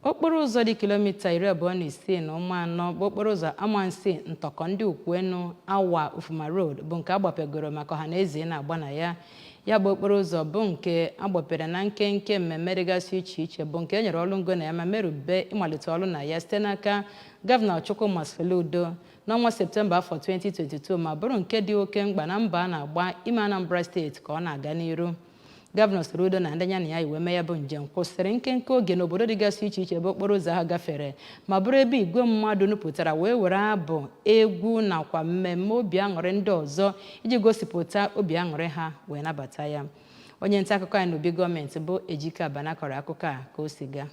Okporo ụzọ dị kilomita 26.4 bụ okporo ụzọ Amansi Ntọkọ ndị Ukwuenu Awa Ufuma Road bụ nke agbapegoro maka ọha na eze na-agba na ya. Ya bụ okporo ụzọ bụ nke agbapere na nkenke mmemme dịgasị iche iche bụ nke e nyere ọrụ ngo na ya ma merube ịmalite ọrụ na ya site n'aka Gọvanọ Chukwuma Soludo n'ọnwa Septemba afọ 2022, ma bụrụ nke dị oke mkpa na mbọ a na-agba ime Anambra Steeti ka ọ na-aga n'iru. Gọvanọ Soludo na ndị ya na ya yi wee mee ya bụ njem kwụsịrị nkenke oge n'obodo dịgasị iche iche ebe okporo ụzọ ahụ gafere, ma bụrụ ebe igwe mmadụ nupụtara wee were abụ, egwu nakwa mmemme obi aṅụrị ndị ọzọ iji gosipụta obi aṅụrị ha wee nabata ya. Onye nta akụkọ anyị n'obi gọọmenti bụ Ejike Abana kọrọ akụkọ a ka o si gaa.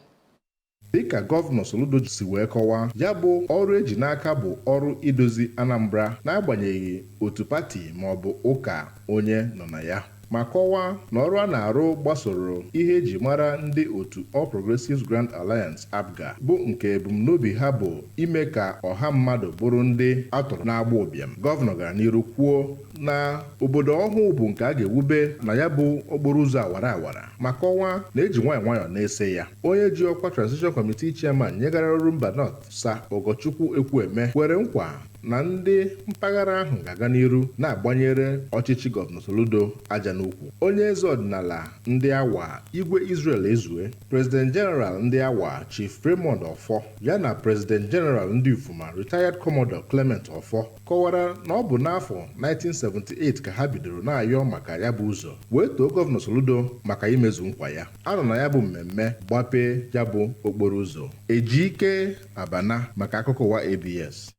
Dịka Gọvanọ Soludo si wee kọwaa, ya bụ ọrụ e ji n'aka bụ ọrụ idozi Anambra n'agbanyeghị otu pati maọbụ ụka onye nọ na ya, ma kọwaa na ọrụ a na-arụ gbasoro ihe e ji mara ndị otu All Progressives Grand Alliance, APGA, bụ nke ebumnobi ha bụ ime ka ọha mmadụ bụrụ ndị a tọrọ n'agbụ ụbịam. Gọvanọ gara n'iru kwuo na obodo ọhụụ bụ nke a ga-ewube na ya bụ okporo ụzọ awara awara, ma kọwaa na e ji nwayọọ nwayọọ na-ese ya. Onye ji ọkwa Transition Committee Chairman nyegara Orumba North, Sir Ogochukwu Ekwueme, kwere nkwa na ndị mpaghara ahụ ga-aga n'iru na-agbanyere ọchịchị Gọvanọ Soludo aja n'ukwu. Onye eze ọdịnala ndị Awa, Igwe Israel Ezue, President General ndị Awa, Chief Raymond Offor, ya na President General ndị Ufuma, Retired Commodore Clement Offor, kọwara na ọ bụ n'afọ 1978 ka ha bidoro na-ayọ maka ya bụ ụzọ, wee too Gọvanọ Soludo maka imezu nkwa ya. A nọ na ya bụ mmemme gbapee ya bụ okporo ụzọ. Ejike Abana maka akụkọ ụwa ABS.